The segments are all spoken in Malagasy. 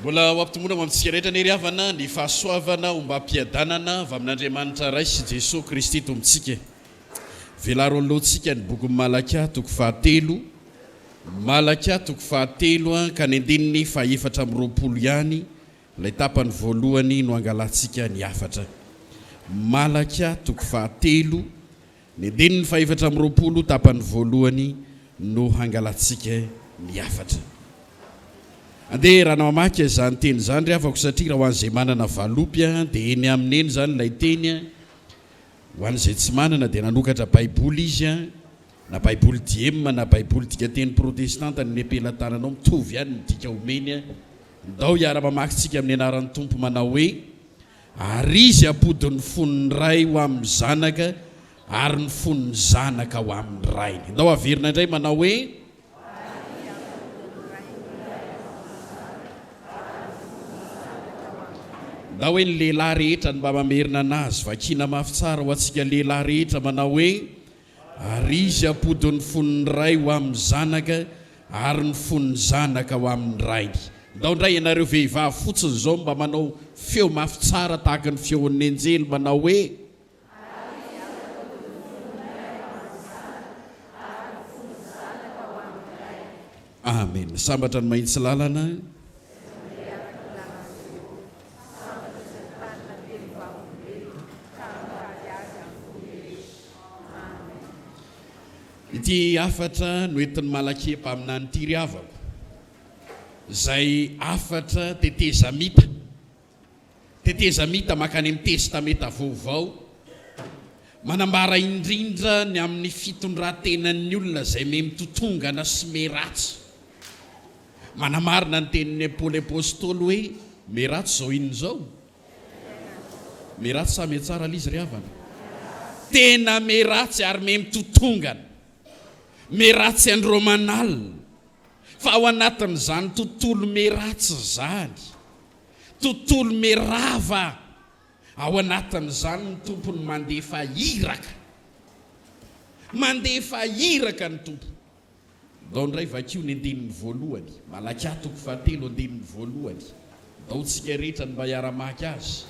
Mbola ho ampitomboina ho amintsika rehetra anie ry havana ny fahasoavana ombam-piadanana avy amin'Andriamanitra Ray sy Jesoa Kristy Tompontsika e. Velaro anoloantsika ny bokin'i Malakia toko fahatelo, Malakia toko fahatelo ka ny andininy fahefatra amby 20 ihany ilay tapany voalohany no angalantsika ny hafatra. Malakia toko fahatelo Ny andininy fahefatra amby 20 tapany voalohany no hangalantsika ny hafatra. Andeha raha mamaky izany teny izany ry havako satria raha ho an'izay manana valopy dia eny aminy eny izany ilay teny, ho an'izay tsy manana dia nanokatra baiboly izy, na baiboly diem na baiboly dikateny protestanta ny am-pelatananao mitovy ihany ny dika omeny. Ndao hiara-mamaky tsika amin'ny anaran'ny Tompo manao hoe. Ary izy hampody ny fon'ny ray ho amin'ny zanaka, ary ny fon'ny zanaka ho amin'ny rainy. Ndao haverina indray manao hoe. Ary izy hampody ny rain'ny ray ho amin'ny zanaka, ary ny fon'ny zanaka ho amin'ny rainy. Ndao hoe ny lehilahy rehetra no mba mamerina an'azy. Vakiana mafy tsara ho antsika lehilahy rehetra manao hoe. Ary izy hampody ny fon'ny ray ho amin'ny zanaka, ary ny fon'ny zanaka ho amin'ny rainy. Ndao indray ianareo vehivavy fotsiny izao mba manao feo mafy tsara tahaka ny feon'ny anjely manao hoe. Ary izy hampody ny fon'ny ray ho amin'ny zanaka, ary ny fon'ny zanaka ho amin'ny rainy. Amen. Sambatra ny mahitsy lalana. Izay mandeha araka ny lalan'i Jehovah. Sambatra izay mitandrina teny vavolombelona ka mitady azy amin'ny fony rehetra. Ity hafatra noentin'i Malakia mpaminany ity ry havako, izay hafatra tetezamita, tetezamita mankany amin'ny Testamenta Vaovao, manambara indrindra ny amin'ny fitondran-tenan'ny olona izay miha mitotongana sy miha ratsy. Manamarina ny tenin'i Paoly Apostoly hoe, Miha ratsy izao inona izao? Me ratsy sa me tsara lizy ry havana? Tena me ratsy ary me mitotongana. Me ratsy andro aman'alina. Fa ao anatin'izany tontolo me ratsy izany, tontolo me rava, ao anatin'izany ny Tompo no mandefa iraka. Mandefa iraka ny Tompo. Ndao indray vakio ny andininy voalohany, Malakia toko fahatelo andininy voalohany. Ndao tsika rehetra ny mba hiara-maka azy.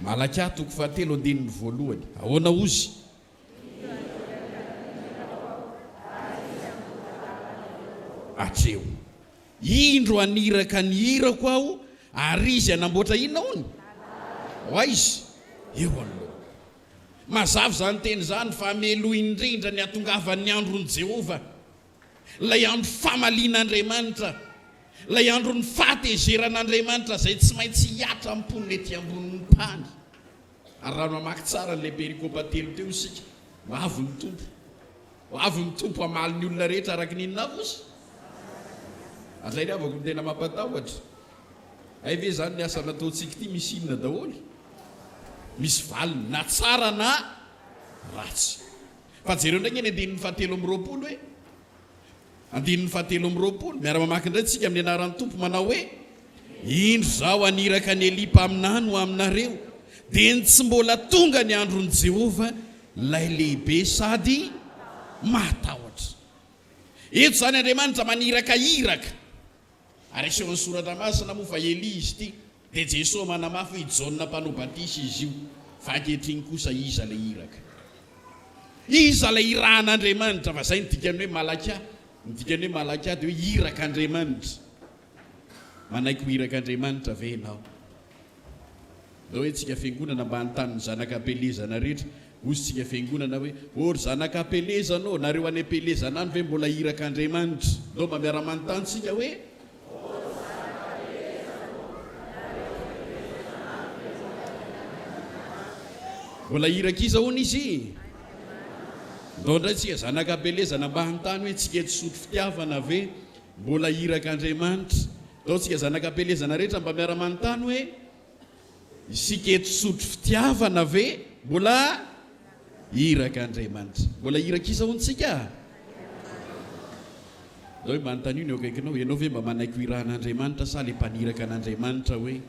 Malakia toko fahatelo andininy voalohany. Ahoana hozy? Hatreo. Indro haniraka ny irako aho, ary izy hanamboatra inona hono? Ho aiza? Eo anoloako. Mazava izany teny izany fa melohy indrindra ny hatongavan'ny andron'i Jehovah, ilay andro famalian'Andriamanitra, ilay andron'ny fahatezeran'Andriamanitra izay tsy maintsy hihatra amin'ny mponina ety ambonin'ny tany. Ary raha mamaky tsara an'ilay perikopa telo teo isika, ho avy ny Tompo. Ho avy ny Tompo hamaly ny olona rehetra araka ny inona avy ozy? Ary izay ry havako no tena mampatahotra. Hay ve izany ny asa nataontsika ity misy inona daholo? Misy valiny na tsara na ratsy. Fa jereo indray ange ny andininy fahatelo amby 20 e! Andininy fahatelo amby 20, miara-mamaky indray tsika amin'ny anaran'ny Tompo manao hoe, Indro izaho haniraka an'i Elia mpaminany ho aminareo, dia ny tsy mbola tonga ny andron'i Jehovah, ilay lehibe sady mahatahotra. Eto izany Andriamanitra maniraka iraka. Ary asehon'ny Soratra Masina moa fa Elia izy ity, dia Jesoa manamafy hoe i Jaona Mpanao Batisa izy io, fa ankehitriny kosa iza ilay iraka? Iza ilay irahan'Andriamanitra? Fa izay no dikan'ny hoe Malakia, ny dikan'ny hoe Malakia dia hoe irak'Andriamanitra. Manaiky ho irak'Andriamanitra ve ianao? Ndao hoe tsika fiangonana mba hanontany ny zanaka am-pielezana rehetra. Hozy tsika fiangonana hoe, Ô ry zanaka am-pielezana ô, nareo any am-pielezana any ve mbola irak'Andriamanitra? Ndao mba miara-manontany tsika hoe, Ô ry zanaka am-pielezana ô, nareo any am-pielezana any ve mbola irak'Andriamanitra? Mbola irak'iza hono izy? Ndao indray tsika zanaka am-pielezana mba hanontany hoe, tsika eto Sotro Fitiavana ve mbola irak'Andriamanitra? Ndao tsika zanaka am-pielezana rehetra mba miara-manontany hoe, Isika eto Sotro Fitiavana ve mbola irak'Andriamanitra? Mbola irak'iza hono tsika? Ndao hoe mba anontanio ny eo akaikinao, ianao ve mba manaiky ho irahan'Andriamanitra sa le mpaniraka an'Andriamanitra hoe.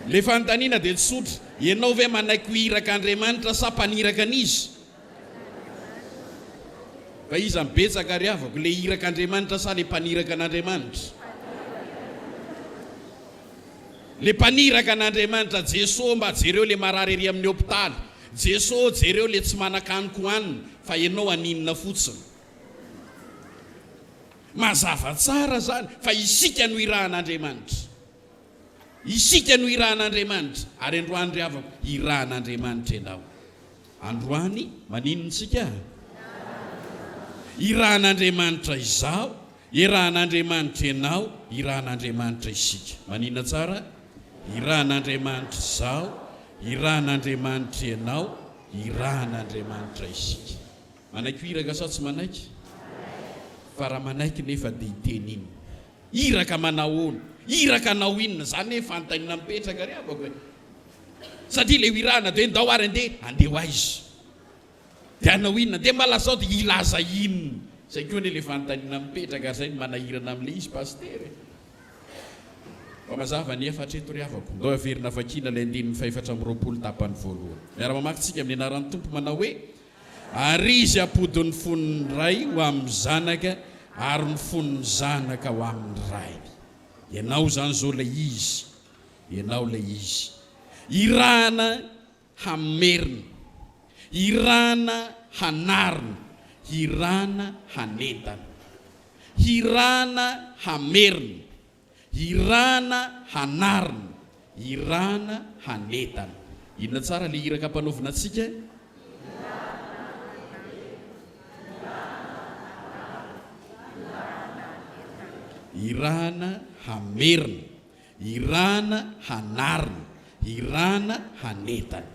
Le fanontaniana dia tsotra, ianao ve manaiky ho irak'Andriamanitra sa mpaniraka an'iza? Fa iza no betsaka ry havako, le irak'Andriamanitra sa le mpaniraka an'Andriamanitra? Le mpaniraka an'Andriamanitra, Jeso mba jereo le marary ery amin'ny hopitaly, Jeso jereo le tsy manan-kanin-kohanina, fa ianao haninona fotsiny? Mazava tsara zany fa isika no irahan'Andriamanitra. Isika no irahan'Andriamanitra, ary androany ry havako, irahan'Andriamanitra ianao. Androany maninona isika? Irahan'Andriamanitra izaho, irahan'Andriamanitra ianao, irahan'Andriamanitra isika. Maninona tsara? Irahan'Andriamanitra izaho, irahan'Andriamanitra ianao, irahan'Andriamanitra isika. Manaiky ho iraka sa tsy manaiky? Fa raha manaiky nefa dia hiteny inona? Iraka manahoana? Iraka hanao inona? Izany anie fanontaniana mipetraka ry havako e! Satria ilay ho irahana dia hoe ndao ary andeha, andeha ho aiza? Dia hanao inona? Dia mba lazao dia hilaza inona? Izay koa anie ilay fanontaniana mipetraka ary izay no manahirana amin'ilay izy Pasitera e! Fa mazava ny hafatra eto ry havako. Ndao averina vakiana ilay andininy fahefatra amby 20 tapany voalohany. Miara-mamaky tsika amin'ny anaran'ny Tompo manao hoe, Ary izy hampody ny fon'ny ray ho amin'ny zanaka ary ny fon'ny zanaka ho amin'ny rainy. Ianao izany izao ilay izy. Ianao ilay izy. Irahana hamerina. Irahana hanarina. Hirahana hanentana. Hirahana hamerina. Irahana hanarina. Irahana hanentana. Inona tsara ilay iraka ampanaovina antsika? Irahana hamerina. Irahana hanarina. Irahana hanentana.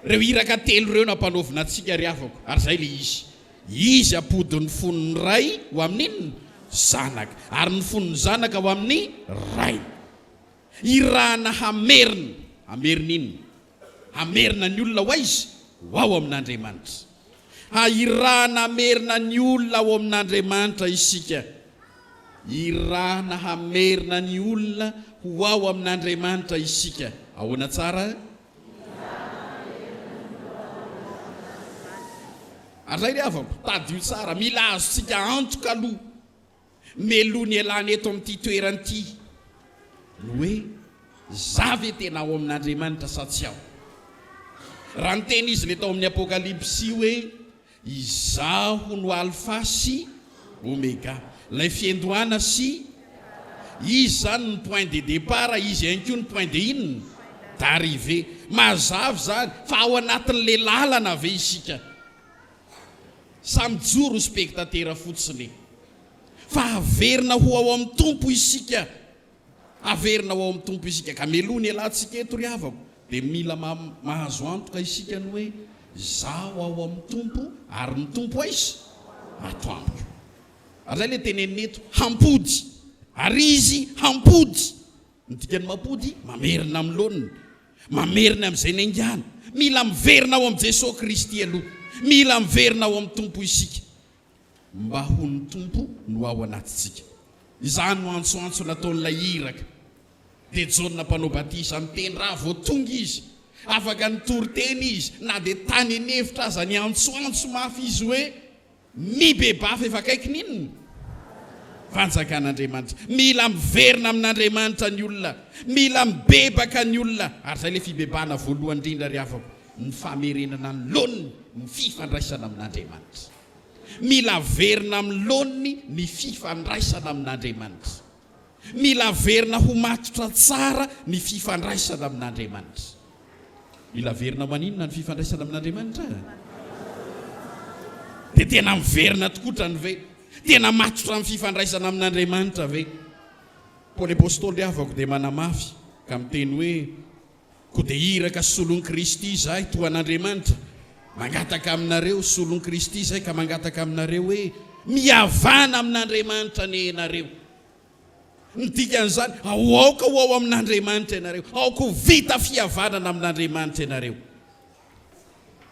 Ireo iraka telo ireo no ampanaovina antsika ry havako, ary izay ilay izy. Izy hampody ny fon'ny ray ho amin'ny inona? Zanaka. Ary ny fon'ny zanaka ho amin'ny rainy. Irahana hamerina. Hamerina inona? Hamerina ny olona ho aiza? Ho ao amin'Andriamanitra. Ha, irahana hamerina ny olona ao amin'Andriamanitra isika. Irahana hamerina ny olona ho ao amin'Andriamanitra isika. Ahoana tsara? Ary izay ry havako, tadidio tsara, mila azontsika antoka aloha, mialoha ny hialana eto amin'ity toerana ity, ny hoe, za ve tena ao amin'Andriamanitra sa tsy ao? Raha niteny Izy ilay tao amin'ny Apokalypsy hoe, Izaho no Alfa sy Omega. Ilay fiandohana sy Izy izany ny point de départ, Izy ihany koa ny point de inona? D'arrivée. Mazava izany fa ao anatin'ilay lalana ve isika? Sa mijoro ho spectateur fotsiny? Fa averina ho ao amin'ny Tompo isika. Averina ho ao amin'ny Tompo isika. Ka meloa ny elantsika eto ry havako, dia mila mahazo antoka isika ny hoe, Izaho ao amin'ny Tompo, ary ny Tompo aiza? Ato amiko. Ary izay ilay tenenina eto, hampody. Ary Izy hampody. Ny dikan'ny mampody, mamerina amin'ny laoniny. Mamerina amin'izay niaingàna. Mila miverina ao amin'i Jesoa Kristy aloha. Mila miverina ao amin'ny Tompo isika. Mba ho ny Tompo no ao anatintsika. Izany no antsoantso nataon'ilay iraka. Dia Jaona Mpanao Batisa niteny raha vao tonga izy. Afaka nitory teny izy na dia tany an'efitra aza niantsoantso mafy izy hoe, Mibebaha fa efa akaiky ny inona? Fanjakan'Andriamanitra. Mila miverina amin'Andriamanitra ny olona. Mila mibebaka ny olona. Ary izay ilay fibebahana voalohany indrindra ry havako, ny famerenana ny laoniny ny fifandraisana amin'Andriamanitra. Mila averina amin'ny laoniny ny fifandraisana amin'Andriamanitra. Mila averina ho matotra tsara ny fifandraisana amin'Andriamanitra. Mila averina ho maninona ny fifandraisana amin'Andriamanitra? Dia tena miverina tokotrany ve? Tena matotra amin'ny fifandraisana amin'Andriamanitra ve? Paoly Apostoly havako dia manamafy ka miteny hoe, Koa dia iraka solon'i Kristy izahay, toa an'Andriamanitra. Mangataka aminareo, solon'i Kristy izahay ka mangataka aminareo hoe, Mihavàna amin'Andriamanitra anie ianareo. Ny dikan'izany, aoka ho ao amin'Andriamanitra ianareo, aoka ho vita fihavanana amin'Andriamanitra ianareo.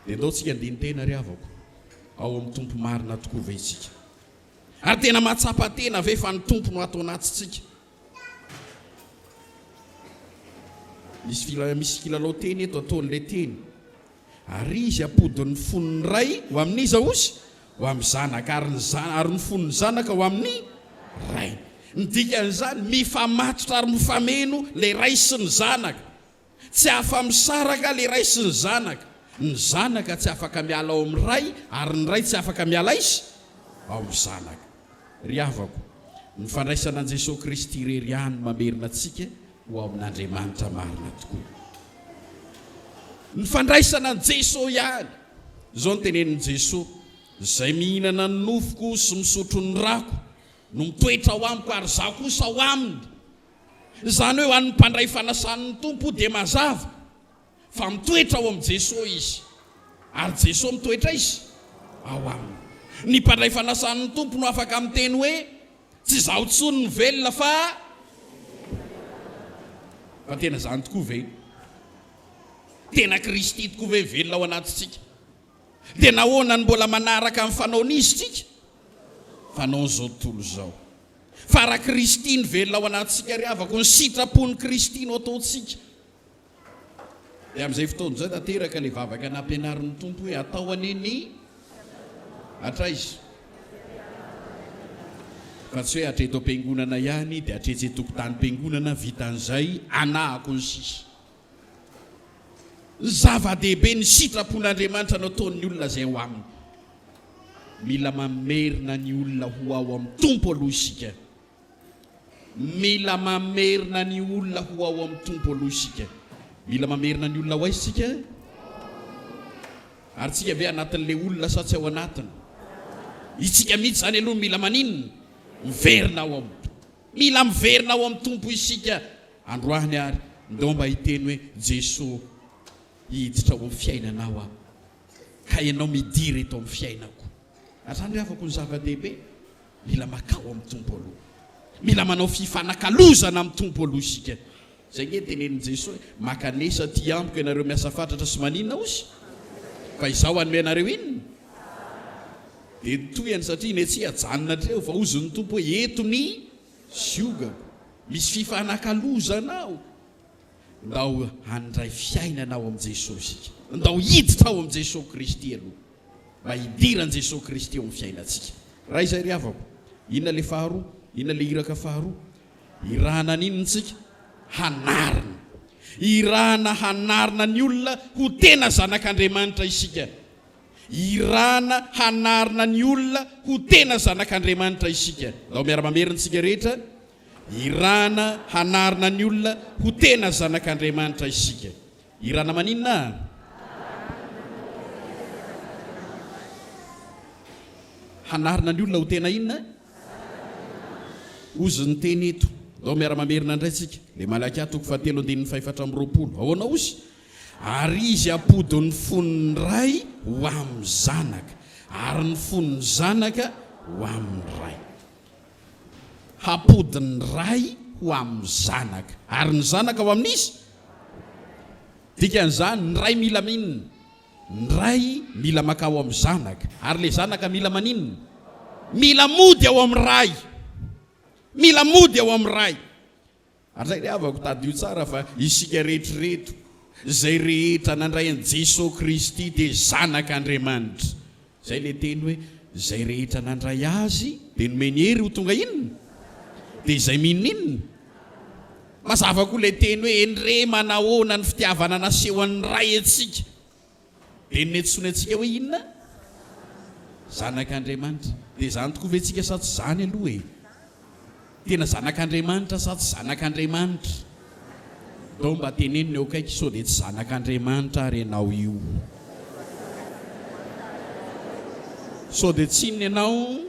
Dia ndao tsika handini-tena ry havako, ao amin'ny Tompo marina tokoa ve isika? Ary tena mahatsapa tena ve fa ny Tompo no ato anatintsika? Misy fila, misy kilalao teny eto ataon'ilay teny. Ary izy hampody ny fon'ny ray ho amin'iza ozy? Ho amin'ny Zanaka, ary ny Zana, ary ny fon'ny Zanaka ho amin'ny Ray. Ny dikan'izany, mifamatotra ary mifameno ilay Ray sy ny Zanaka. Tsy afa-misaraka ilay Ray sy ny Zanaka. Ny Zanaka tsy afaka miala ao amin'ny Ray, ary ny Ray tsy afaka miala aiza? Ao amin'ny Zanaka. Ry havako, ny fandraisana an'i Jesoa Kristy irery ihany no mamerina antsika ho ao amin'Andriamanitra marina tokoa. Ny fandraisana an'i Jesoa ihany. Izao no tenenin'i Jesoa, Izay mihinana ny nofoko sy misotro ny rako no mitoetra ao amiko ary Izaho kosa ao aminy. Izany hoe ho an'ny mpandray fanasan'ny Tompo dia mazava fa mitoetra ao amin'i Jesoa izy ary Jesoa mitoetra aiza? Ao aminy. Ny mpandray fanasan'ny Tompo no afaka miteny hoe tsy izaho intsony no velona fa Fa tena izany tokoa ve? Tena Kristy tokoa ve velona ao anatintsika? Dia nahoana no mbola manaraka ny fanaon'iza isika? Fanaon'izao tontolo izao. Fa raha Kristy no velona ao anatintsika ry havako, ny sitrapon'i Kristy no ataontsika. Dia amin'izay fotoana izay tanteraka ilay vavaka nampianarin'ny Tompo hoe atao anie ny hatraiza? Fa tsy hoe hatreto am-piangonana ihany dia hatretsy an-tokotanim-piangonana, vitan'izay, anahako ny sisa. Zava-dehibe ny sitrapon'Andriamanitra no ataon'ny olona izay ao aminy. Mila mamerina ny olona ho ao amin'ny Tompo aloha isika. Mila mamerina ny olona ho ao amin'ny Tompo aloha isika. Mila mamerina ny olona ho aiza isika? Ary tsika ve anatin'ilay olona sa tsy ao anatiny? Isika mihitsy izany aloha mila maninona? Miverina ao amin'ny Tompo. Mila miverina ao amin'ny Tompo isika androany ary ndao mba hiteny hoe Jesoa hiditra ao amin'ny fiainanao aho ka ianao midira eto amin'ny fiainako. Ary izany ry havako ny zava-dehibe, mila makao amin'ny Tompo aloha. Mila manao fifanakalozana amin'ny Tompo aloha isika. Izay ange tenenin'i Jesoa hoe makanesa aty amiko ianareo miasa fatratra sy maninona ozy fa izaho hanome anareo inona? Dia tohiny satria iny tsy ajanona hatreo fa hozy ny Tompo hoe eto ny ziogako. Misy fifanakalozana ao. Ndao handray fiainana ao amin'i Jesoa isika. Ndao hiditra ao amin'i Jesoa Kristy aloha. Mba hidiran'i Jesoa Kristy ao amin'ny fiainantsika. Raha izay ry havako, inona ilay faharoa? Inona ilay iraka faharoa? Irahana an'inona isika? Hanarina. Irahana hanarina ny olona ho tena zanak'Andriamanitra isika. Irahana hanarina ny olona ho tena zanak'Andriamanitra isika. Ndao miara-mamerina isika rehetra. Irahana hanarina ny olona ho tena zanak'Andriamanitra isika. Irahana maninona? Hanarina ny olona ho tena inona? Hozy ny teny eto. Ndao miara-mamerina indray tsika. Le Malakia toko fahatelo andininy fahefatra amby 20. Ahoana hozy? Ary izy hampody ny fon'ny ray ho amin'ny zanaka, ary ny fon'ny zanaka ho amin'ny ray. Hampody ny ray ho amin'ny zanaka, ary ny zanaka ho amin'iza? Dikan'izany, ny ray mila minona? Ny ray mila makao amin'ny zanaka, ary ilay zanaka mila maninona? Mila mody ao amin'ny ray. Mila mody ao amin'ny ray. Ary izay ry havako, tadidio tsara fa isika rehetra ireto, izay rehetra nandray an'i Jesoa Kristy dia zanak'Andriamanitra. Izay ilay teny hoe, izay rehetra nandray Azy dia nomeny hery ho tonga inona? Dia izay mino inona? Mazava koa ilay teny hoe, Endrey manahoana ny fitiavana nasehon'ny Ray antsika. Dia nentsoiny antsika hoe inona? Zanak'Andriamanitra. Dia izany tokoa ve tsika sa tsy izany aloha e? Tena zanak'Andriamanitra sa tsy zanak'Andriamanitra? Ndao mba teneno ny eo akaiky sao dia tsy zanak'Andriamanitra ary ianao io. Sao dia tsy inona ianao?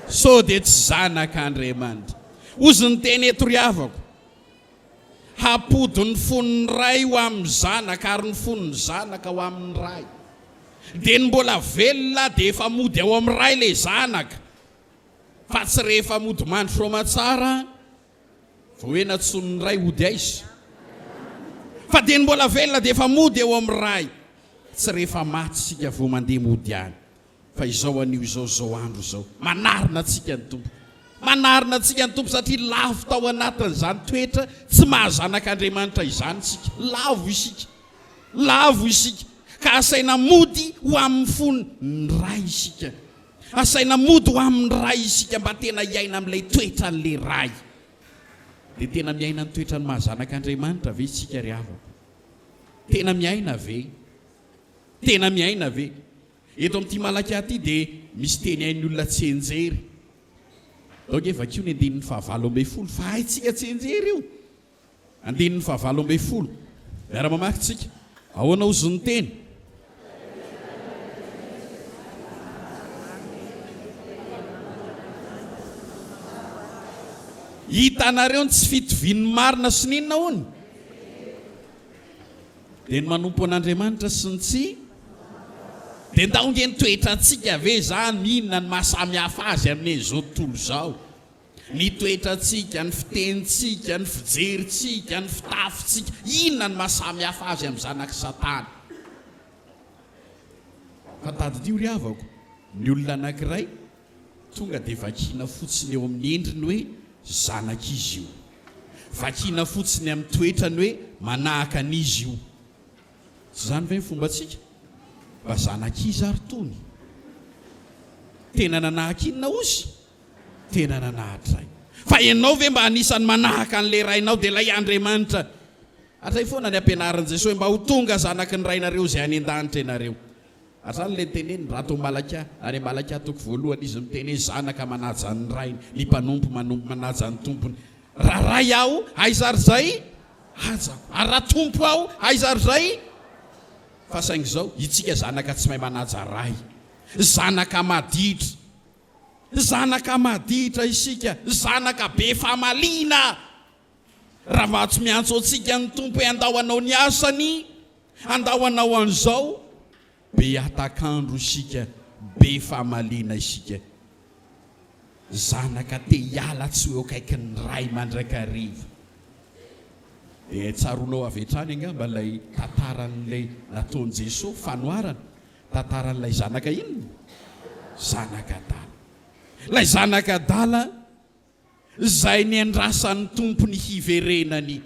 Sao dia tsy zanak'Andriamanitra. Hozy ny teny eto ry havako. Hampody ny fon'ny ray ho amin'ny zanaka ary ny fon'ny zanaka ho amin'ny ray. Dia ny mbola velona dia efa mody ao amin'ny ray ilay zanaka. Fa tsy rehefa mody mandry soamatsara vao hoe nantsoin'ny ray hody aiza. Fa dia ny mbola velona dia efa mody eo amin'ny ray. Tsy rehefa maty isika vao mandeha mody any. Fa izao anio izao, izao andro izao, manarina antsika ny Tompo. Manarina antsika ny Tompo satria lavo tao anatin'izany toetra tsy maha zanak'Andriamanitra izany isika. Lavo isika. Lavo isika. Ka asaina mody ho amin'ny fon'ny Ray isika. Asaina mody ho amin'ny Ray isika mba tena hiaina amin'ilay toetran'ilay Ray. Dia tena miaina ny toetran'ny maha zanak'Andriamanitra ve isika ry havako? Tena miaina ve? Tena miaina ve? Eto amin'ity Malakia ity dia misy teny hain'ny olona tsianjery. Ndao ange vakio ny andininy fahavalo ambinifolo fa haintsika tsianjery io. Andininy fahavalo ambinifolo. Miara-mamaky tsika. Ahoana hozy ny teny? Hitanareo ny tsy fitovian'ny marina sy ny inona hono? Dia ny manompo an'Andriamanitra sy ny tsy Dia ndao nge ny toetrantsika ve izany inona ny maha samy hafa azy amin'izao tontolo izao? Ny toetrantsika, ny fitenintsika, ny fijerintsika, ny fitafintsika, inona no maha samy hafa azy amin'ny zanak'i Satana? Fa tadidio ry havako, ny olona anankiray tonga dia vakiana fotsiny eo amin'ny endriny hoe zanak'izy io. Vakiana fotsiny amin'ny toetrany hoe manahaka an'izy io. Tsy izany ve ny fombantsika? Mba zanak'iza ary tony? Tena nanahaka inona ozy? Tena nanahatra-dray. Fa ianao ve mba anisan'ny manahaka an'ilay Rainao, dia ilay Andriamanitra? Hatray foana ny ampianarin'i Jesoa hoe mba ho tonga zanaky ny Rainareo izay any an-danitra ianareo. Hatrany ilay niteneniny raha tao Malakia, any Malakia toko voalohany izy miteny hoe zanaka manaja ny rainy, ny mpanompo manompo manaja ny tompony. Raha ray aho, aiza ary izay hajako? Ary raha tompo aho, aiza ary izay? Fa saingy izao, itsika zanaka tsy mahay manaja ray. Zanaka maditra. Zanaka maditra isika, zanaka be famaliana. Raha mba tsy miantso antsika ny Tompo hoe andao hanao ny asany, andao hanao an'izao, be hatak'andro isika, be famaliana isika. Zanaka te hiala tsy ho eo akaikin'ny Ray mandrakariva. Dia tsaroanao avy hatrany angamba ilay tantaran'ilay nataon'i Jesoa, fanoharana. Tantaran'ilay zanaka inona? Zanaka adala. Ilay zanaka adala izay niandrasan'ny Tompo ny hiverenany.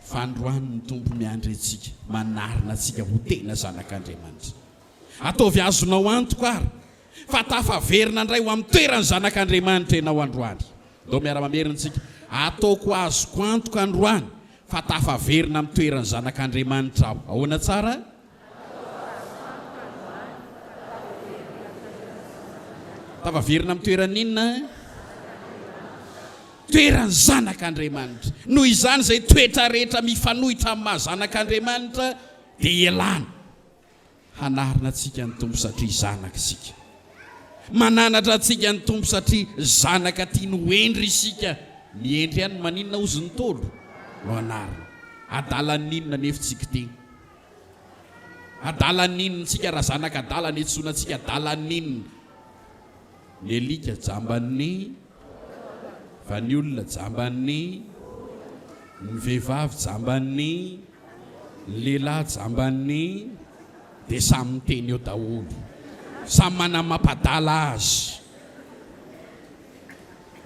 Fa androany ny Tompo miandry antsika, manarina antsika ho tena zanak'Andriamanitra. Ataovy azonao antoka ary fa tafaverina indray ho amin'ny toeran'ny zanak'Andriamanitra ianao androany. Ndao miara-mamerina isika. Ataoko azoko antoka androany fa tafaverina amin'ny toeran'ny zanak'Andriamanitra aho. Ahoana tsara? Tafaverina amin'ny toeran'ny inona? Toeran'ny zanak'Andriamanitra. Noho izany izay toetra rehetra mifanohitra amin'ny maha zanak'Andriamanitra dia ialana. Hanarina antsika ny Tompo satria zanaka isika. Mananatra antsika ny Tompo satria zanaka tiany ho hendry isika. Ny hendry ihany no maninona hozy ny Ntaolo? No anarina. Adalan'ny inona nefa tsika ity? Adalan'ny inona tsika raha zanaka adala ny antsoina antsika adalan'ny inona? Ny alika jamban'ny fa ny olona jamban'ny ny vehivavy jamban'ny ny lehilahy jamban'ny dia samy miteny eo daholo. Samy manana mampadala azy.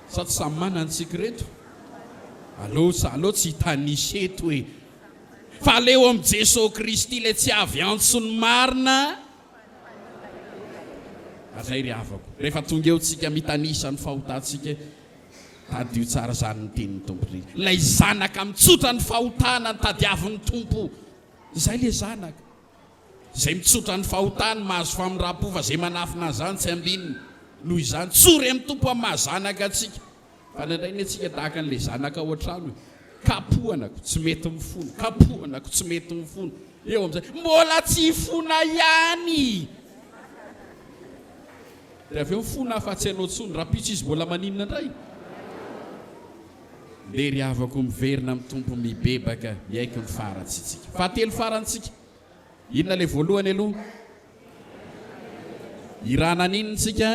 Sa tsy samy manana tsika ireto? Aleo aleo tsy hitanisa eto e. Fa aleo amin'i Jesoa Kristy ilay tsy avy antso ny marina. Ary zay ry havako, rehefa tonga eo tsika mitanisa ny fahotantsika, tadidio tsara izany ny tenin'ny Tompo ry. Ilay zanaka mitsotra ny fahotana ny tadiavin'ny Tompo. Izay ilay zanaka. Izay mitsotra ny fahotany mahazo famindram-po fa izay manafina an'izany tsy ambinina. Noho izany, tsory amin'ny Tompo amin'ny maha zanaka antsika. Fa indraindray anie tsika tahaka an'ilay zanaka ao an-trano e. Kapohana ko tsy mety mifona, kapohana ko tsy mety mifona. Eo amin'izay, mbola tsy hifona ihany! Dia avy eo mifona aho fa tsy hanao intsony, rahampitso izy mbola maninona indray? Ndeha ry havako miverina amin'ny Tompo mibebaka, miaiky ny faharatsiantsika. Fahatelo farany tsika. Inona ilay voalohany aloha? Irana an'inona isika?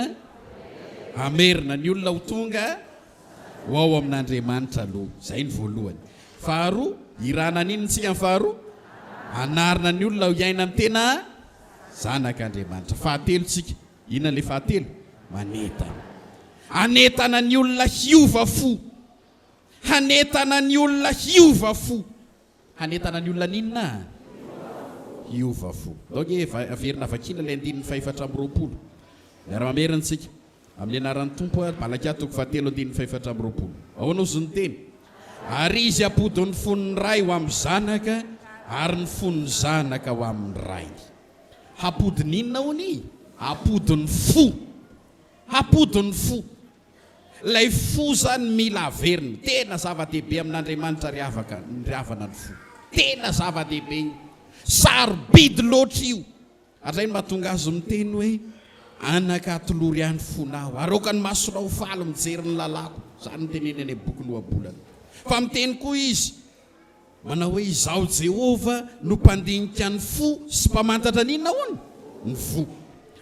Hamerina ny olona ho tonga ho ao amin'Andriamanitra aloha. Izay ny voalohany. Faharoa, irana an'inona isika ny faharoa? Hanarina ny olona ho hiaina amin'ny tena zanak'Andriamanitra. Fahatelo isika. Inona ilay fahatelo? Manentana. Hanentana ny olona hiova fo. Hanentana ny olona hiova fo. Hanentana ny olona n'inona? Hiova fo. Ndao ange averina vakiana ilay andininy fahefatra amby 20. Miara-mamerina isika. Amin'ny anaran'ny Tompo ary, Malakia toko fahatelo andininy fahefatra amby 20. Ahoana hozy ny teny? Ary izy hampody ny fon'ny ray ho amin'ny zanaka, ary ny fon'ny zanaka ho amin'ny rainy. Hampody ny inona hono i? Hampody ny fo. Hampody ny fo. Ilay fo izany mila averina. Tena zava-dehibe amin'Andriamanitra ry havaka, ry havana ny fo. Tena zava-dehibe io. Sarobidy loatra io. Ary izay no mahatonga azy miteny hoe, Anaka, atolory ahy ny fonao, ary aoka ny masonao ho faly mijery ny lalako. Izany no teneniny any amin'ny bokin'ny Ohabolana. Fa miteny koa izy, manao hoe, Izaho Jehovah no mpandinika ny fo sy mpamantatra ny inona hono? Ny voa.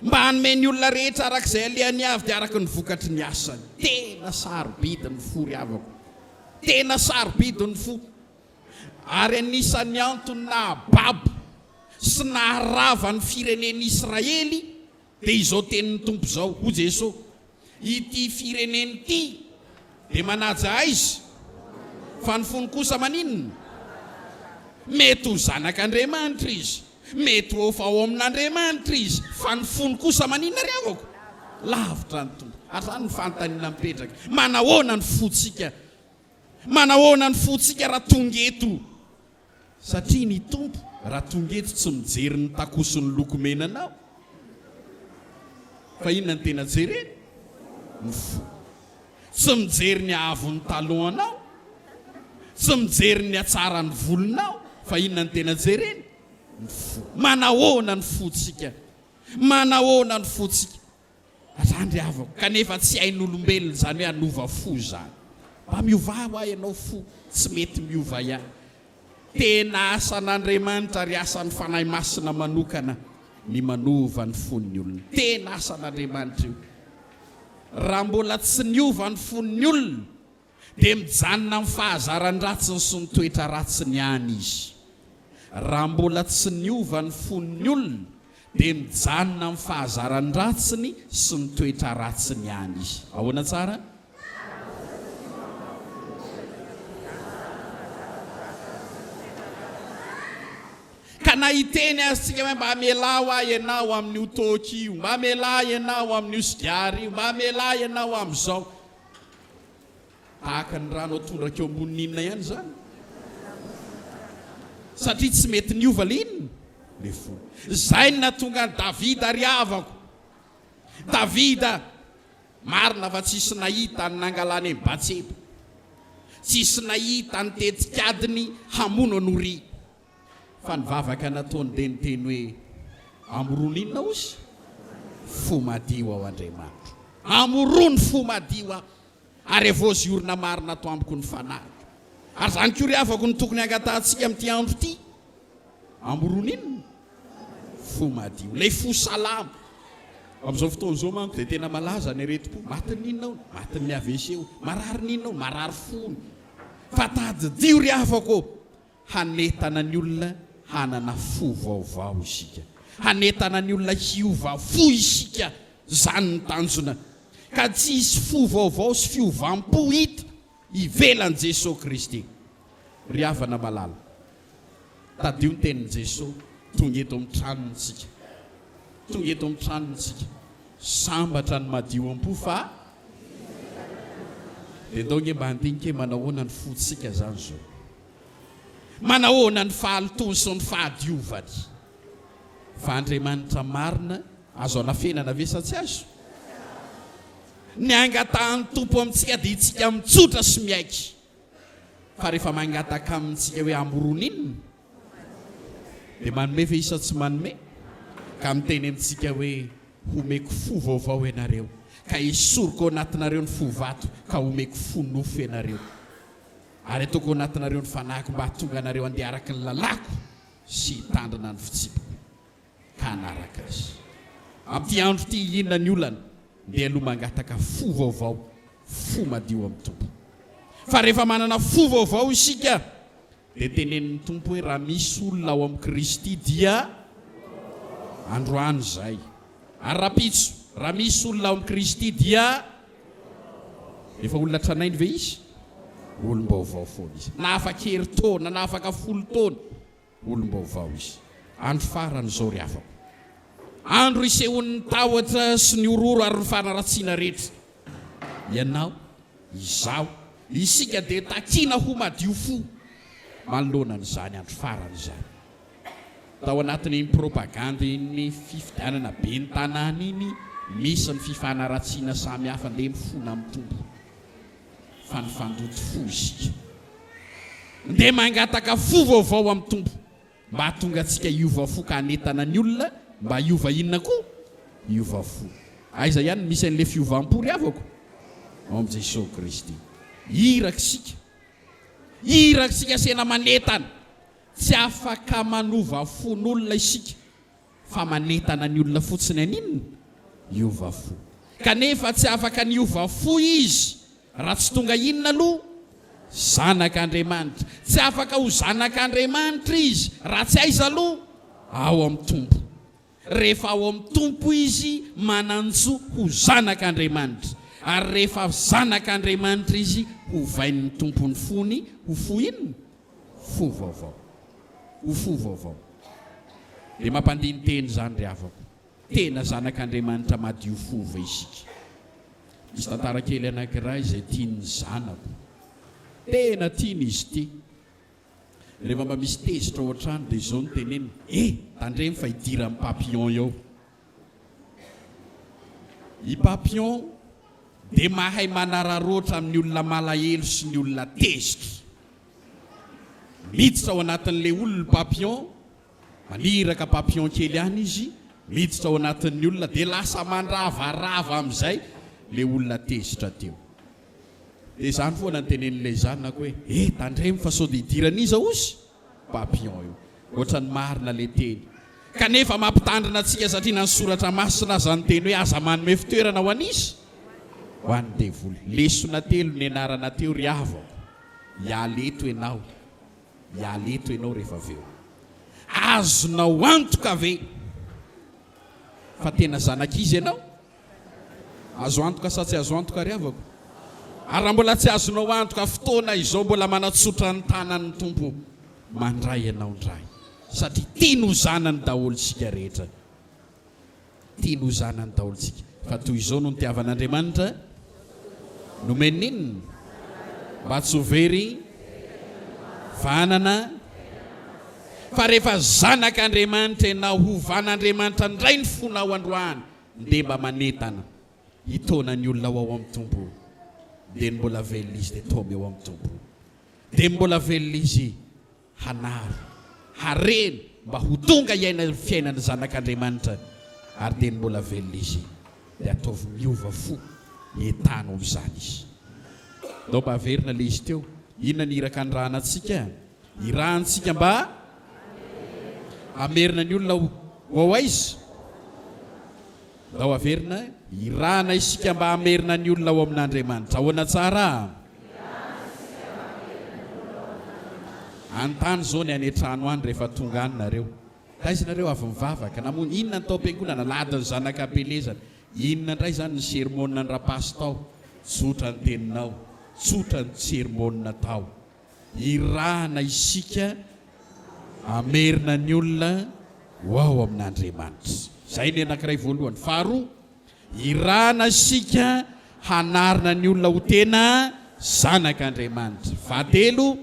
Mba hanome ny olona rehetra araka izay alehany avy dia araka ny vokatry ny asany. Tena sarobidy ny fo ry havako. Tena sarobidy ny fo. Ary anisan'ny antony nahababo sy naharava ny firenen'Israely dia izao tenin'ny Tompo izao, hoy Jeso, Ity firenena ity dia manaja aiza, fa ny fony kosa maninona? Mety ho zanak'Andriamanitra izy, mety ho efa ao amin'Andriamanitra izy, fa ny fony kosa maninona ry havako? Lavitra ny Tompo. Ary izany no fanontaniana mipetraka, manahoana ny fontsika? Manahoana ny fontsika raha tonga eto? Satria ny Tompo raha tonga eto tsy mijery ny takosin'ny lokomenanao. Fa inona no tena jereny? Ny fo. Tsy mijery ny haavon'ny talon-anao, tsy mijery ny hatsaran'ny volonao, fa inona no tena jereny? Ny fo. Manahoana ny fontsika? Manahoana ny fontsika? Zany ry havako, kanefa tsy hain'olombelona izany hoe hanova fo izany. Mba miovà hoa ianao fo, tsy mety miova ihany. Tena asan'Andriamanitra ary asan'ny Fanahy Masina manokana ny manova ny fon'ny olona. Tena asan'Andriamanitra io. Raha mbola tsy niova ny fon'ny olona dia mijanona amin'ny fahazaran-dratsiny sy ny toetra ratsiny ihany izy. Raha mbola tsy niova ny fon'ny olona, dia mijanona amin'ny fahazaran-dratsiny sy ny toetra ratsiny ihany izy. Ahoana tsara? Ka na hiteny aza tsika hoe mba amelà hoa ianao amin'io toaka io, mba amelà ianao amin'io sigara io, mba amelà ianao amin'izao. Tahaka ny rano atondraka eo ambonin'ny inona ihany izany? Satria tsy mety niova ilay inona? Ilay fo. Izay no nahatonga an'i Davida ry havako. Davida, marina fa tsisy nahita ny nangalany an'i Batseba. Tsisy nahita ny tetikadiny hamono an'i Oria. Fa ny vavaka nataony dia niteny hoe, Amorony inona ozy? Fo madio aho Andriamanitro. Amorony fo madio aho, ary havaozy orina marina ato amiko ny fanahiko. Ary izany koa ry havako no tokony hangatahantsika amin'ity andro ity. Amorony inona? Fo madio. Ilay fo salama. Amin'izao fotoana izao manko dia tena malaza ny aretim-po. Matin'ny inona hono? Matin'ny AVC hono. Marary ny inona hono? Marary fo hono. Fa tadidio ry havako ô! Hanentana ny olona hanana fo vaovao isika. Hanentana ny olona hiova fo isika. Izany ny tanjona. Ka tsy hisy fo vaovao sy fiovam-po hita ivelan'i Jesoa Kristy. Ry havana malala, tadidio ny tenin'i Jesoa, tonga eto amin'ny tranony isika. Tonga eto amin'ny tranony isika. Sambatra ny madio am-po fa Dia ndao nge mba handinika hoe manahoana ny fontsika izany izao. Manahoana ny fahalotoany sy ny fahadiovany? Fa Andriamanitra marina azo anafenana ve sa tsy azo? Ny angatahan'ny Tompo amintsika dia itsika mitsotra sy miaiky fa rehefa mangataka amintsika hoe hamorona inona dia manome ve izy sa tsy manome? Ka miteny amintsika hoe homeko fo vaovao ianareo ka esoriko ao anatinareo ny fo vato ka homeko fo nofo ianareo. Ary ataoko ao anatinareo ny fanahiko mba hahatonga anareo handeha araka ny lalàko sy hitandrina ny fitsipiko ka hanaraka azy. Amin'ity andro ity, inona ny olana? Ndeha aloha mangataka fo vaovao, fo madio amin'ny Tompo. Fa rehefa manana fo vaovao isika, dia tenenin'ny Tompo hoe raha misy olona ao amin'i Kristy dia androany izay. Ary rahampitso, raha misy olona ao amin'i Kristy dia efa olona tranainy ve izy? Olom-baovao foana izy. Na afaka herintaona, na afaka 10 taona, olom-baovao izy. Andro farany izao ry havako. Andro isehoan'ny tahotra sy ny horohoro ary ny fanaratsiana rehetra. Ianao, izaho, isika dia takiana ho madio fo manoloana an'izany andro farany izany. Tao anatin'iny propagande-n'ny fifidianana ben'ny tanàna iny, misy ny fifanaratsiana samihafa ndeha mifona amin'ny Tompo fa nifandoto fo isika. Ndeha mangataka fo vaovao amin'ny Tompo. Mba hahatonga antsika hiova fo ka hanentana ny olona mba hiova inona koa? Hiova fo. Aiza ihany no misy an'ilay fiovam-po ry havako? Ao amin'i Jesoa Kristy. Iraka isika. Iraka isika sena manentana. Tsy afaka manova fon'olona isika fa manentana ny olona fotsiny haninona? Hiova fo. Kanefa tsy afaka ny hiova fo izy Raha tsy tonga inona aloha? Zanak'Andriamanitra. Tsy afaka ho zanak'Andriamanitra izy raha tsy aiza aloha? Ao amin'ny Tompo. Rehefa ao amin'ny Tompo izy manan-jo ho zanak'Andriamanitra. Ary rehefa zanak'Andriamanitra izy, hovain'ny Tompo ny fony ho fo inona? Fo vaovao. Ho fo vaovao. Dia mampandini-tena izany ry havako. Tena zanak'Andriamanitra madio fo ve isika? Misy tantara kely anankiray izay tian'ny zanako. Tena tiany izy ity. Rehefa mba misy tezitra ao an-trano dia izao no teneniny, Eh! Tandremo fa hidiran'i Papillon eo. I Papillon dia mahay manararaotra amin'ny olona malahelo sy ny olona tezitra. Miditra ao anatin'ilay olona i Papillon, Maniraka papillon kely any izy, miditra ao anatin'ny olona dia lasa mandravarava amin'izay ilay olona tezitra teo. Dia izany foana no tenenin'ilay zanako hoe, eh tandremo fa sao dia hidiran'iza ozy? Papillon io. Ohatran'ny marina ilay teny. Kanefa mampitandrina antsika satria na ny soratra masina aza niteny hoe aza manome fitoerana ho an'iza? Ho an'ny devoly. Lesona telo nianarana teo ry havako. Hiala eto ianao. Hiala eto ianao rehefa avy eo. Azonao antoka ve fa tena zanak'iza ianao? Azo antoka sa tsy azo antoka ry havako? Ary raha mbola tsy azonao antoka fotoana izao mbola manatsotra ny tanany ny Tompo mandray anao indray satria tiany ho zanany daholo isika rehetra. Tiany ho zanany daholo tsika. Fa toy izao no nitiavan'Andriamanitra, nomeny inona? Mba tsy ho very vanana. Fa rehefa zanak'Andriamanitra ianao, hovan'Andriamanitra indray ny fonao androany, ndeha mba manentana, hitaona ny olona ho ao amin'ny Tompo. Dia ny mbola velona izy dia taomy ao amin'ny Tompo. Dia ny mbola velona izy. hanary harena mba ho tonga hiaina ny fiainan'ny zanak'Andriamanitra ary dia ny mbola velona izy dia ataovy miova fo entano amin'izany izy. Ndao mba averina le izy teo, inona ny iraka anirahana antsika? Irahantsika mba hamerina ny olona ho ao aiza? Ndao averina, irahana isika mba hamerina ny olona ao amin'Andriamanitra. Ahoana tsara? Anontany izao ny any an-trano any rehefa tonga any nareo. Taiza nareo avy nivavaka? Namonjy inona ny tao am-piangonana? Alahadin'ny zanaka am-pielezana. Inona indray izany ny sermona ny rapasy tao? Tsotra ny teninao. Tsotra ny sermona tao. Irahana isika hamerina ny olona ho ao amin'Andriamanitra. Izay ny anankiray voalohany. Faharoa, irahana isika hanarina ny olona ho tena zanak'Andriamanitra. Fahatelo,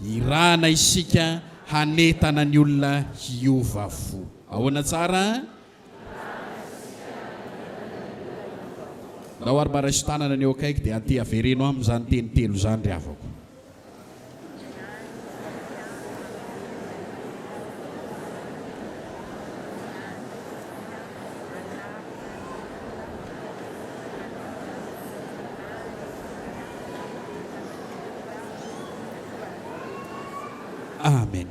irahana isika hanentana ny olona hiova fo. Ahoana tsara? Ndao ary mba raiso tanana ny eo akaiky dia aty avereno aminy izany teny telo izany ry havako. Amen.